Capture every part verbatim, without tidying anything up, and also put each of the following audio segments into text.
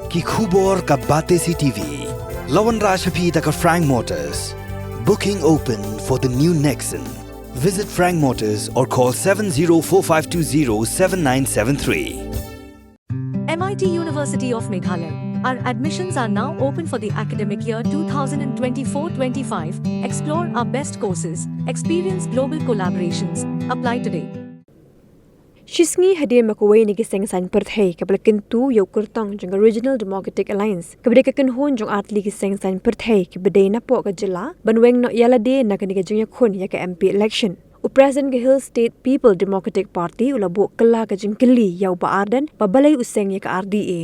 Ki khubor ka Batesi T V. La wanrah sha phi da ka Frank Motors. Booking open for the new Nexon. Visit Frank Motors or call seven zero four five two zero seven nine seven three. M I T University of Meghalaya. Our admissions are now open for the academic year two thousand twenty-four twenty-five. Explore our best courses, experience global collaborations. Apply today. Shisngi hadien ba kawei na ki seng saiñ pyrthei kaba la kyntu ïa u kyrtong jong ka Regional Democratic Alliance, kaba dei ka kynhun jong artylli ki seng saiñ pyrthei kiba dei napoh ka jylla, ban weng noh ïa lade na kane ka jingïakhun ïa ka M P election, u President ka Hill State People Democratic Party u la buh kylla ka jingkylli ïa u Bah Ardent ba balei u seng ïa ka R D A.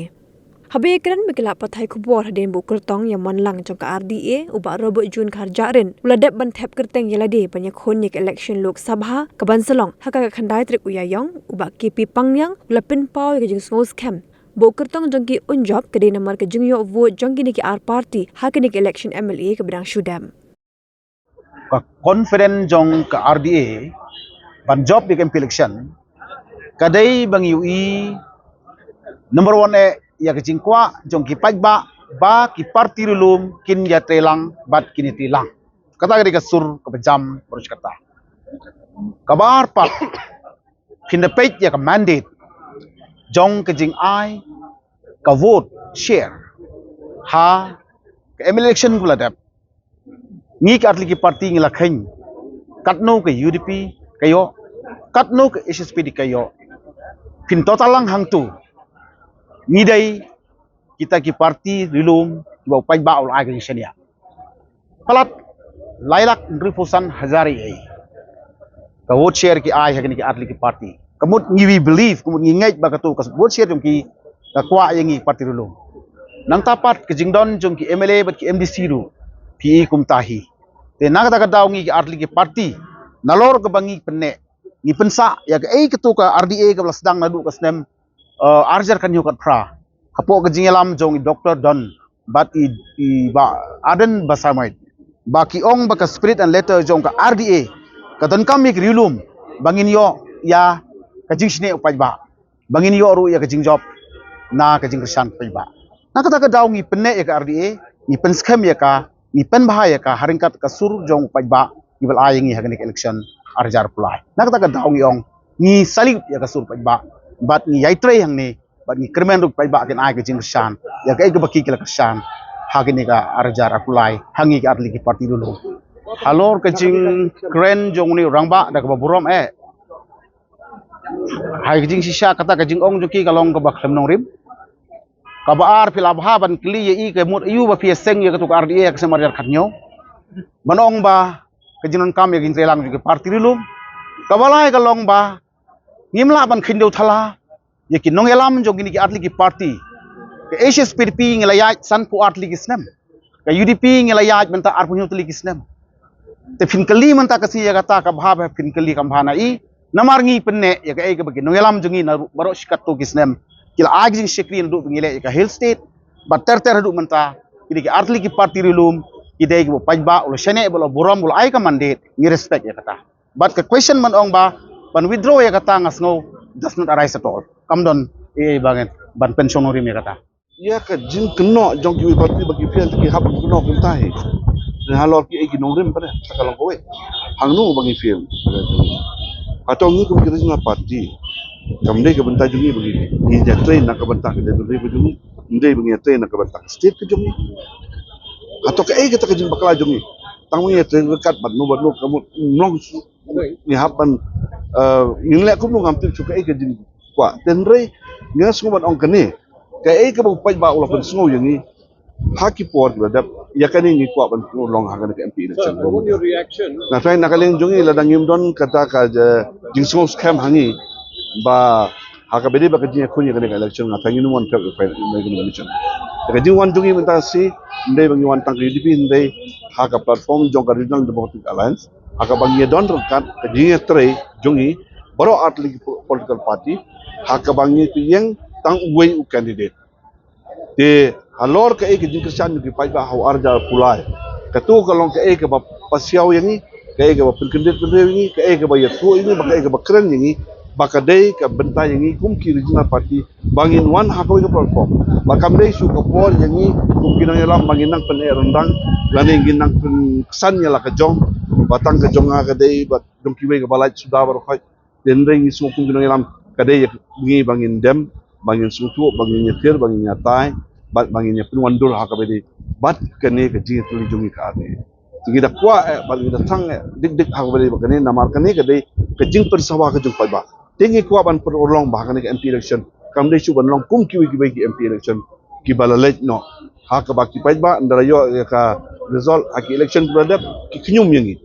Haba ïakren bad ki lad pathai khubor hadien ba u kyrtong ïa mon lang jong ka R D A, u Bah Robert June Kharjahrin u la dep ban thep kyrteng ïa lade ban ïakhun ïa ka election Lok Sabha kaban sa long ha ka khatkhyndai tarik u Ïaïong, u Bah K P Pangniang u la pynpaw ïa ka jingsngewskhem ba u kyrtong jong ki un jop ka dei namar ka jingïoh vote jong kine ki ar party ha kane ka election M L A kaba dang shu dem. Ka confidence jong ka R D A ban jop ïa ka M P election ka dei ba ngi ïohi, number one, eh, ïa ka jingkwah jong ki paidbah ba ki party ri lum kin ïatrei lang bad kin ïatrei lang. Kata ka dei ka sur kaba jam baroh shi katta. Kaba ar pat, phin da peit ïa ka mandate jong ka jingai ka vote share ha ka M L A election kaba la dep. Ngi ka artylli ki party ngi la kheiñ katno ka U D P ka ïoh, katno ka H S P D ka ïoh. Phin total lang hangto, ngi dei kita ki party ri lum kiba u paidbah u la ai ka jingshaniah. Palat lai lak hynriewphew san hajar ei ei ka vote share ki ai ha kine ki artylli ki party. Ka mut ngi, we believe, ka mut ngi ngeit ba kato ka vote share jong ki ka kwah ïa ngi party ri lum. Nangta pat ka jingdon jong ki M L A bad ki M D C ruh phi i kumta hi. Te na kata ka daw ngi ki artylli ki party, nalor kaba ngi pynneh, ngi pynsah ïa kaei kato ka R D A kaba la sdang naduh ka snem, eh, ar hajar khathynñiew khatphra, hapoh ka jingïalam jong i Doctor Don bad i, i Bah Ardent Basaiawmoit, ba ki ong ba ka spirit and letter jong ka R D A ka donkam ïa ki ri lum ba ngin ïoh ïa ka jingshaniah u paidbah, ba ngin ïoh ruh ïa ka jingjop na ka jingkyrshan u paidbah. Na kata ka daw ngi pynneh ïa ka R D A, ngi pynskhem ïa ka, ngi pynbha ïa ka ha ryngkat ka sur jong u paidbah kiba la ai ïa ngi ha kane ka election ar hajar arphew lai. Na kata ka daw ngi ong ngi salute ïa ka sur paidbah bad ngi ïatrei hangne bad ngi kyrmen ruh paidbah kin ai ka jingkyrshan ïa kaei kaba ki, ki la kyrshan ha kane ka ar hajar arphew lai ha ngi ka artylli ki party ri lum. Halor ka jingkren jong une u rangbah da kaba burom, eh, ha ka jingshisha kata ka jingong jong ki ka long kaba khlem nongrim. Kaba ar, phi la bha ban kylli ïa i ka mut aïu ba phi ïaseng ïa kato ka R D A ha ka snem ar hajar khathynñiew. Ban ong ba ka jingdonkam ïa ka jingtrei lang jong ki party ri lum. Kaba lai ka long ba ngim lah ban khyndew thala ïa ki nongïalam jong kine ki artylli ki party. Ka H S P D P ngi la ïaid sanphew ar tylli ki snem. Ka U D P ngi la ïaid mynta arphew hynñiew tylli ki snem. Te phin kylli mynta ka sngi ïa kata, ka bha ba phin kylli, kam bha na i. Namar ngi pynneh ïa kaei kaba ki nongïalam jong ngi na baroh shi katto ki snem ki la ai ka jingshakri naduh ba ngi leh ïa ka Hill State bad ter ter haduh mynta. Kine ki artylli ki party ri lum ki dei kiba u paidbah u la shaniah, ba u la burom, u la ai ka mandate, ngi respect ïa kata. Bad ka question ban ong ba ban withdraw ïa kata, nga sngew, does not arise at all. Kam don ei ei ba ngan ban pynshong nongrim ïa kata. Ïa ka jingkynnoh jong kiwei party ba ki fail, ki hap ban kynnoh kumta hi. Te halor kiei ki nongrim pat, te ka long kawei, hangno ba ngi fail. Hato ngi kum ki regional party, kam dei ka bynta jong ngi ba ngi, ngi ïatrei na ka bynta ka jaitbynriew ka jong ngi? Ym dei ba ngi ïatrei na ka bynta ka state ka jong ngi? Hato kaei kata ka jingbakla jong ngi? Tang ba ngi ïatrei ryngkat bad no bad no, ka mut ngi hap ban, eh, ngin leh kumno, ngam tip shuh kaei ka jingkwah. Te hynrei nga sngew ban ong kane, kaei kaba u paidbah u la pynsngew ïa ngi ha ki por kiba dep, ïa kane ngi kwah ban pynurlong ha kane ka M P election. Nga tharai na ka liang jong ngi, lada ngim don kata ka, eh, jingsngew skhem ha ngi ba ha kaba dei ba ka jingïakhun ïa kane ka election, nga tharai ngin ym wan pep ïa ka election. Te ka jingwan jong ngi mynta shi, ym dei ba ngi wan tang ka U D P, hynrei ha ka platform jong ka Regional Democratic Alliance, ha kaba ngi don ryngkat ka jingïatrei jong ngi baroh ar tylli ki po-, political party, ha kaba ngi pynïeng tang uwei u candidate. Te halor kaei ka jingkyrshan jong ki paidbah ha u ar hajar arphew lai, kato ka long kaei kaba pasiaw ïa ngi, kaei kaba pynkyndit pynriew ïa ngi, kaei kaba ïathuh ïa ngi, bad kaei kaba kren ïa ngi ba ka dei ka bynta ïa ngi kum ki regional party ba ngin wan ha kawei ka platform. Ba kam dei shu ka por ïa ngi kum ki nongïalam ba ngin nang pyneh ryndang lane ngin nang pynksan ïa la ka jong, ba tang ka jong nga ka dei ba jong kiwei kaba lait suda baroh khoit. Hynrei ngi sngew kum ki nongïalam ka dei ïa ngi ba ngin dem, ba ngin sngewthuh, ba ngin ïathir, ba ngin ïatai, bad ba ngin ïapynwandur ha kaba dei bad kane ka jingïatylli jong ngi ka R A. Te ngi da kwah eh bad ngi da tang eh dik dik ha kaba dei bad kane, namar kane ka dei ka jingpynsawa ka jong paidbah. Te ngi kwah ban pynurlong ba ha kane ka M P election kam dei shu ban long kum kiwei kiwei ki M P election kiba la leit noh. Ha kaba ki paidbah ynda la ïoh ïa ka result ha ki election kiba la dep, ki khñium ïa ngi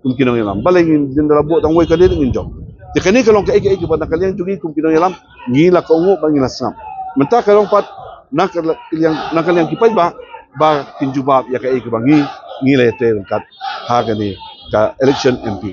kum ki nongïalam. Balei ngin, ynda la buh tang wei ka dei ngin jop? Te kane ka long kaei kaei kaba na ka liang jong ngi kum ki nongïalam ngi la kohnguh bad ngi la sngap. Mynta ka long pat na ka liang, na ka liang ki paidbah ba kin jubab ïa kaei kaba ngi, ngi la ïatrei ryngkat ha kane ka election M P.